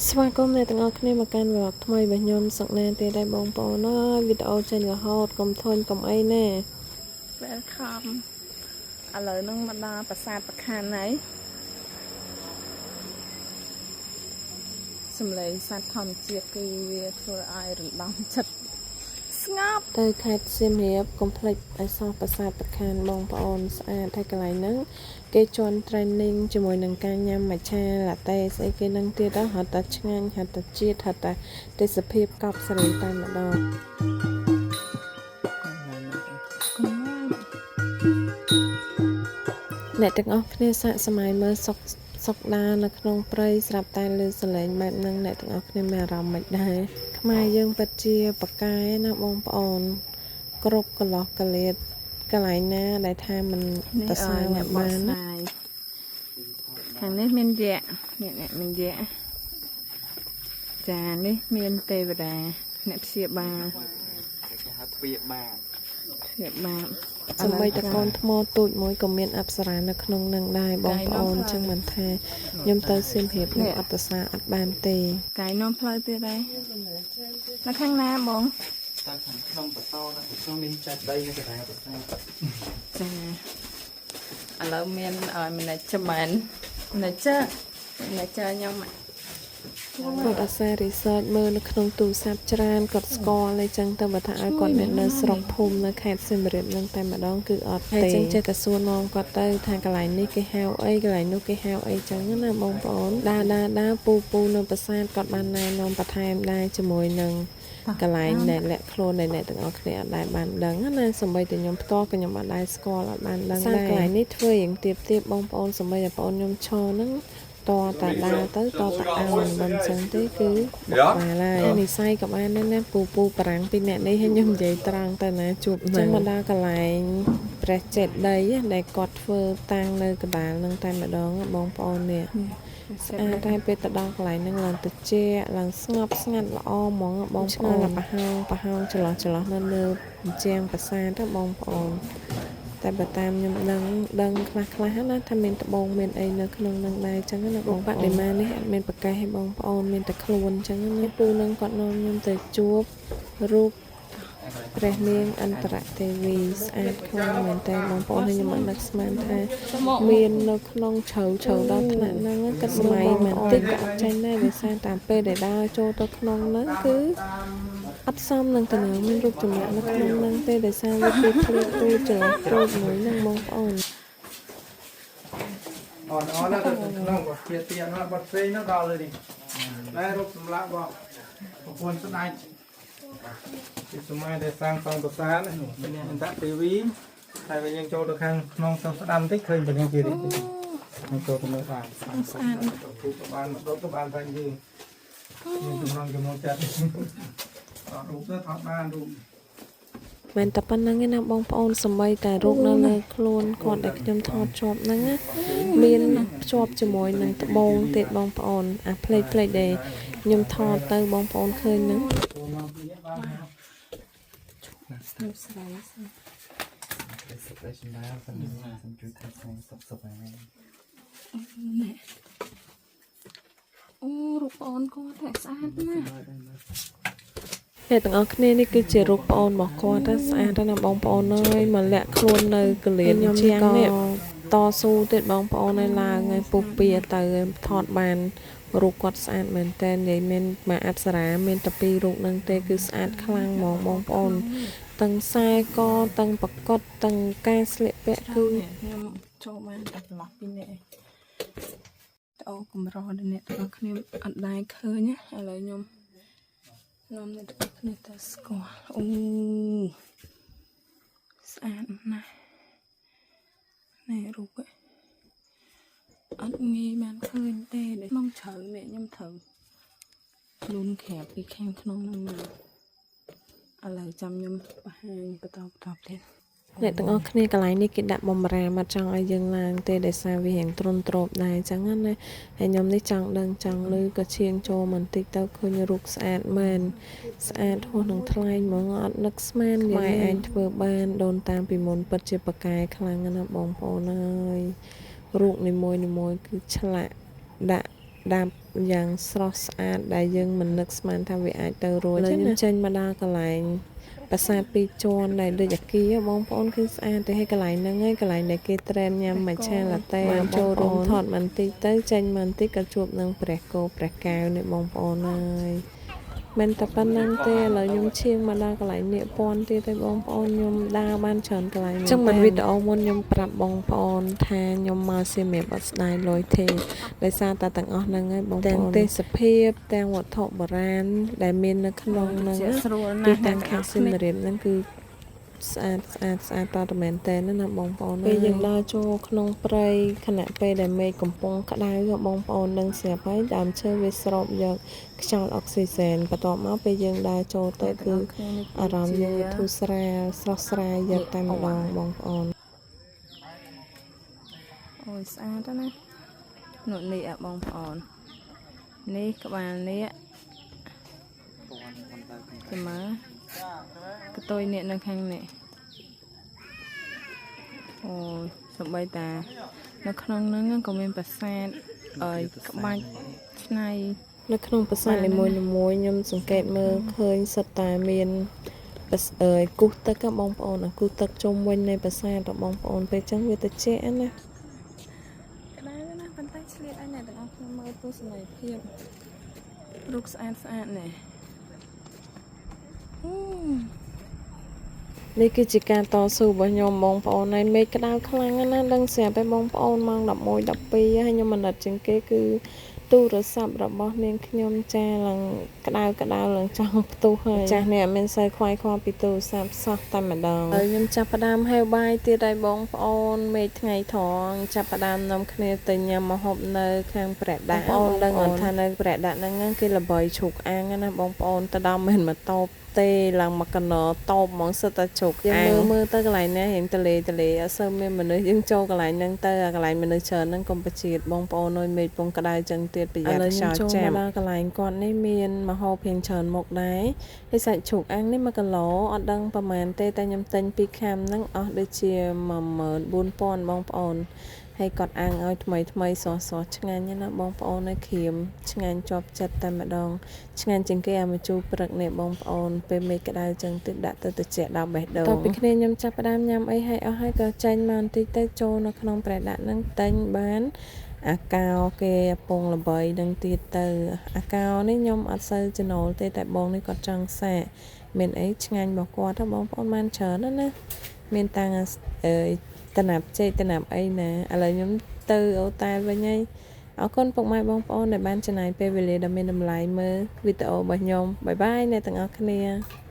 ស្វាគមន៍អ្នកទាំងអស់គ្នាមកកាន់ vlog ថ្មីរបស់ខ្ញុំសុកណាទៀតហើយបងប្អូនអើយវីដេអូចេញរហូតកុំធុញកុំអីណា Welcome ឥឡូវហ្នឹងមកដល់ប្រាសាទប្រខានហើយសំឡេងសត្វធម្មជាតិគឺវាធ្វើឲ្យរំដំចិត្តស្ងប់ ទៅខេត្តសៀមរាបកុំភ្លេចឲ្យសោះប្រាសាទប្រខានបងប្អូនស្អាតហើយកន្លែងហ្នឹងគេជន់ training ជាមួយនឹងការញ៉ាំមច្ឆាឡាតេស្អីគេហ្នឹងទៀតហ៎រត់តែឆ្ងាញ់រត់តែជាតិរត់តែទេសភាពកប់សេរីតែម្ដង អ្នកទាំងអស់គ្នាសាកសម័យមើលសុកសុកដានៅក្នុងព្រៃស្រាប់តែឮសលេងបែបហ្នឹងអ្នកទាំងអស់គ្នាមានអារម្មណ៍មិនដែរខ្មែរយើងពិតជាប្រកែណាបងប្អូន គ្រប់កន្លោះកលៀតកន្លែងណាដែលថាមិន នេះ តសើ អ្នកបក អត់បានណា ស្រាយខាងនេះមានយក្សនេះអ្នកមានយក្សចានេះមានទេវតាអ្នកព្យាបាល គេហៅទ្វារបា ព្យាបាល សម្បីតកូនថ្មទូចមួយក៏មានអប្សរានៅក្នុងនឹងដែរបងប្អូនចឹងមិនថាខ្ញុំទៅសៀមរាបខ្ញុំអត់តសាអត់បានទេ កាយនាំផ្លូវទៀតហើយនៅខាងណាបង ទៅខាងក្នុងបន្តដល់ក្នុងមានចាត់ដីនៅកណ្ដាលប្រាសាទ ចាឥឡូវមានឲ្យ management manager manager ខ្ញុំ គាត់អាសា research មើលនៅក្នុងទូរស័ព្ទច្រើនគាត់ស្គាល់អីចឹងទៅបើថាឲ្យគាត់អ្នកនៅស្រុកភូមិនៅខេត្តសៀមរាបនឹងតែម្ដងគឺអត់ទេហើយចឹងចេះតែសួរនាំគាត់ទៅថាកន្លែងនេះគេហៅអីកន្លែងនោះគេហៅអីចឹងណាបងប្អូនដើរដើរដើរពូពូនៅប្រាសាទគាត់បានណែនាំបន្ថែមដែរជាមួយនឹងកន្លែងដែលលាក់ខ្លួនដែលអ្នកទាំងអស់គ្នាអត់ដែលបានដឹងណាសម្បីតែខ្ញុំផ្ទាល់ក៏ខ្ញុំអត់ដែលស្គាល់អត់បានដឹងដែរកន្លែងនេះធ្វើយ៉ាងទៀបទៀបបងប្អូនសម្បីតែបងប្អូនខ្ញុំឈរហ្នឹង តតាដើរទៅតតាអោនមិនចឹងទេគឺបកបាលហើយនិស័យក៏បានដែរណាពូពូបារាំងពីរអ្នកនេះឲ្យខ្ញុំនិយាយត្រង់ទៅណាជួបណាចឹងមកដល់កន្លែងព្រះចេតិយដែលគាត់ធ្វើតាំងនៅកណ្ដាលនឹងតែម្ដងបងប្អូននេះស្អាតតែពេលទៅដល់កន្លែងហ្នឹងឡើងត្រជាក់ឡើងស្ងប់ស្ងាត់ល្អហ្មងបងប្អូនប្រហោងប្រហោងចន្លោះចន្លោះនៅលើជញ្ជាំងប្រាសាទបងប្អូន តែបើតាមខ្ញុំដឹងដឹងខ្លះខ្លះណាថាមានត្បូងមានអីនៅក្នុងនឹងដែរចឹងណាបងបដិមានេះអត់មានប្រកេះឲ្យបងប្អូនមានតែខ្លួនចឹងណាពូនឹងគាត់នាំខ្ញុំទៅជួបរូបព្រះនាងអន្តរទេវីស្អាតខ្លាំងមែនតើបងប្អូនហើយខ្ញុំអត់នឹកស្មានថាមាននៅក្នុងជ្រៅជ្រៅដល់ថ្នាក់ហ្នឹងគិតសម័យមិនតិចក៏អត់ចេញដែរដោយសារតាមពេលដែលដើរចូលទៅក្នុងហ្នឹងគឺ អត់សមនឹងតំណងមានរូបចម្លាក់នៅក្នុងហ្នឹងទេដោយសារវាពីភ្លៀងទូចន្លោះតូចមួយហ្នឹងបងប្អូន អនអនទៅក្នុងរបស់ជាទៀននោះបាត់ផ្សេងនោះដល់លើនេះតែរូបសម្លាក់របស់ប្រពន្ធស្ដេចពីសម័យដែលសាងសង់ប្រាសាទនេះមានអន្តទេវីតែវិញយើងចូលទៅខាងក្នុងទៅស្ដាំតិចឃើញពនាងជានេះយើងចូលទៅមើលបាន ស្អាត ទៅគូក៏បានមកដុតក៏បានតែយើងមានចំណងចំណងចិត្តអត់រូបទៅថតបានរូប មិនតែប៉ុណ្្នឹងទេណាបងប្អូនសម្បីតែរូបនៅលើខ្លួនគាត់ដែលខ្ញុំថតជាប់ហ្នឹងណាមានភ្ជាប់ជាមួយនឹងត្បូងទៀតបងប្អូនអាផ្លេកផ្លេកដែលខ្ញុំថតទៅបងប្អូនឃើញហ្នឹង ចូលមកពីនេះបាន ស្ងប់ស្រី សុខដែរចម្រើនសូមសូមជួយថែទាំសុខសុខហើយ នេះអូរូបប្អូនគាត់តែស្អាតណាស់ អ្នកទាំងអស់គ្នានេះគឺជារូបប្អូនរបស់គាត់ណាស្អាតណាស់បងប្អូនអើយមកលាក់ខ្លួននៅកលៀនខ្ញុំជាងនេះតស៊ូទៀតបងប្អូនឲ្យឡើងឲ្យពុះពៀទៅថតបានរូបគាត់ស្អាតមែនតើនិយាយមានមកអប្សរាមានតែពីររូបហ្នឹងទេគឺស្អាតខ្លាំងហ្មងបងប្អូនទាំងខ្សែកទាំងប្រកុដទាំងការស្លៀកពាក់គឺ នេះខ្ញុំចូលបានតែចន្លោះពីរនេះឯងអូកម្រដល់អ្នកទាំងអស់គ្នាអត់ដែរឃើញណាឥឡូវខ្ញុំនាំអ្នកទាំងអស់គ្នាទៅស្គាល់អូស្អាតណាស់នេះរូបឯងអត់ងាយបានឃើញទេដែលក្នុងជ្រៅនេះខ្ញុំត្រូវលូនក្រាបពីខាងក្នុងហ្នឹងមកឥឡូវចាំខ្ញុំបង្ហាញបន្តបន្តទៀត អ្នកទាំងអស់គ្នាកន្លែងនេះគេដាក់បំរាមអត់ចង់ឲ្យយើងឡើងទេដោយសារវារៀងទ្រុនទ្រោបដែរអញ្ចឹងណាហើយខ្ញុំនេះចង់ដឹងចង់ឮក៏ឈៀងចូលបន្តិចទៅឃើញរូបស្អាតមែនស្អាតហួសនឹងថ្លៃហ្មងអត់នឹកស្មានខ្មែរឯងធ្វើបានដូនតាមពីមុនពិតជាប្រកែខ្លាំងណាស់បងប្អូនអើយរូបនីមួយៗគឺឆ្លាក់ដាក់ ដាប់យ៉ាងស្រស់ស្អាតដែលយើងមិននឹកស្មានថាវាអាចទៅរួចខ្ញុំចេញមកដល់កន្លែងប្រាសាទពីរជាន់ដែលដូចអាគារបងប្អូនគឺស្អាតទៅហើយកន្លែងហ្នឹងហើយកន្លែងដែលគេ trend ញ៉ាំ matcha latte បានចូលរួមថតបន្តិចទៅចេញមកបន្តិចក៏ជួបនឹងព្រះគោព្រះកែវនេះបងប្អូនហើយមិនតែប៉ុណ្្នឹងទេឥឡូវខ្ញុំឈៀងមកដល់កន្លែងនាគពន់ទៀតទេបងប្អូនខ្ញុំដើរបានច្រើនកន្លែងចឹងមិនវីដេអូមុនខ្ញុំប្រាប់បងប្អូនថាខ្ញុំមកសៀមរាបអត់ស្ដាយលុយទេដោយសារតែទាំងអស់ហ្នឹងហើយបងប្អូនទាំងទេសភាពទាំងវត្ថុបុរាណដែលមាននៅក្នុងហ្នឹង ជាស្រួល ទី ណាស់ តាំងខេត្តសៀមរាបហ្នឹងគឺស្អាតស្អាតស្អាតតតែមែនតើណាបងប្អូនពេលយើងដើរចូលក្នុងព្រៃខណៈពេលដែលមេឃកំពុងក្តៅបងប្អូននឹងស្រាប់ហើយដើមឈើវាស្រូបយកខ្យល់អុកស៊ីសែនបន្ទាប់មកពេលយើងដើរចូលទៅគឺអារម្មណ៍យើងវាធូរស្រាលស្រស់ស្រាយយកតែម្ដងបងប្អូន អូយស្អាតណាស់នោះនេះអាបងប្អូននេះក្បាលនេះចាំមើលកតុយនេះនៅខាងនេះអូយសំបីតា នៅក្នុងហ្នឹងក៏មានប្រាសាទអើយក្បាច់ឆ្នៃ នៅក្នុងប្រាសាទនីមួយៗខ្ញុំសង្កេតមើលឃើញសុទ្ធតែមានប្រាសអើយគូសទឹកហ៎បងប្អូនអាគូសទឹកជុំវិញនៃប្រាសាទរបស់បងប្អូនពេលចឹងវាត្រជាក់ណា ក្តៅណាស់ប៉ុន្តែឆ្លៀតឲ្យអ្នកទាំងអស់គ្នាមើលទស្សនីយភាពរូបស្អាតស្អាតនេះអូ នេះគឺជាការតស៊ូរបស់ខ្ញុំបងប្អូនហើយមេឃក្តៅខ្លាំងណាស់ដឹងស្រាប់ហើយបងប្អូនម៉ោង11 12ហើយខ្ញុំមិនដិតជាងគេគឺទូរស័ព្ទរបស់នាងខ្ញុំចាឡើងក្តៅក្តៅឡើងចង់ផ្ទុះហើយចាស់នេះអត់មានសូវខ្វាយខ្វល់ពីទូរស័ព្ទសោះតែម្ដងហើយខ្ញុំចាប់ផ្ដើមហេវបាយទៀតហើយបងប្អូនមេឃថ្ងៃត្រង់ចាប់ផ្ដើមនាំគ្នាទៅញ៉ាំម្ហូបនៅខាងព្រះដាក់បងប្អូនដឹងអត់ថានៅព្រះដាក់ហ្នឹងគេល្បីជ្រូកអាំងណាបងប្អូនទៅដល់មិនមកតបទេឡើងមកកណតបហ្មងសិតតែជ្រូកអាំងយើងមើលមើលទៅកន្លែងណារៀងតលេតលេអត់សូវមានមនុស្សយើងចូលកន្លែងហ្នឹងទៅអាកន្លែងមនុស្សច្រើនហ្នឹងកុំប្រជាតិបងប្អូនអើយមេឃពងក្តៅចឹងទៀតប្រយ័ត្នខ្យល់ចាំមកដល់កន្លែងគាត់នេះមានម្ហូបរៀងច្រើនមុខដែរហើយសាច់ជ្រូកអាំងនេះ1គីឡូអត់ដឹងប្រហែលទេតែខ្ញុំទិញពីរខាំហ្នឹងអស់ដូចជា14000បងប្អូនហើយគាត់អាំងឲ្យថ្មីថ្មីស្រស់ស្រស់ឆ្ងាញ់ណាស់បងប្អូនហើយក្រៀមឆ្ងាញ់ជាប់ចិត្តតែម្ដងឆ្ងាញ់ជាងគេអាម្ជូរព្រឹកនេះបងប្អូនពេលមេឃក្តៅចឹងទៀតដាក់ទៅត្រជាក់ដល់បេះដូងតពីគ្នាខ្ញុំចាប់ផ្ដើមញ៉ាំអីហើយអស់ហើយក៏ចេញមកបន្តិចទៅចូលនៅក្នុងប្រដាក់ហ្នឹងទិញបានអាកោគេកំពងល្បីនឹងទៀតទៅអាកោនេះខ្ញុំអត់សូវចំណូលទេតែបងនេះគាត់ចង់សាកមានអីឆ្ងាញ់របស់គាត់ហ៎បងប្អូនបានច្រើនណាស់ណាមានតាំងអើយតំណាប់ចេកតំណាប់អីណាឥឡូវខ្ញុំទៅអូតែលវិញហើយអរគុណពុកម៉ែបងប្អូនដែលបានចំណាយពេលវេលាដ៏មានតម្លៃមើលវីដេអូរបស់ខ្ញុំbye bye អ្នកទាំងអស់គ្នា។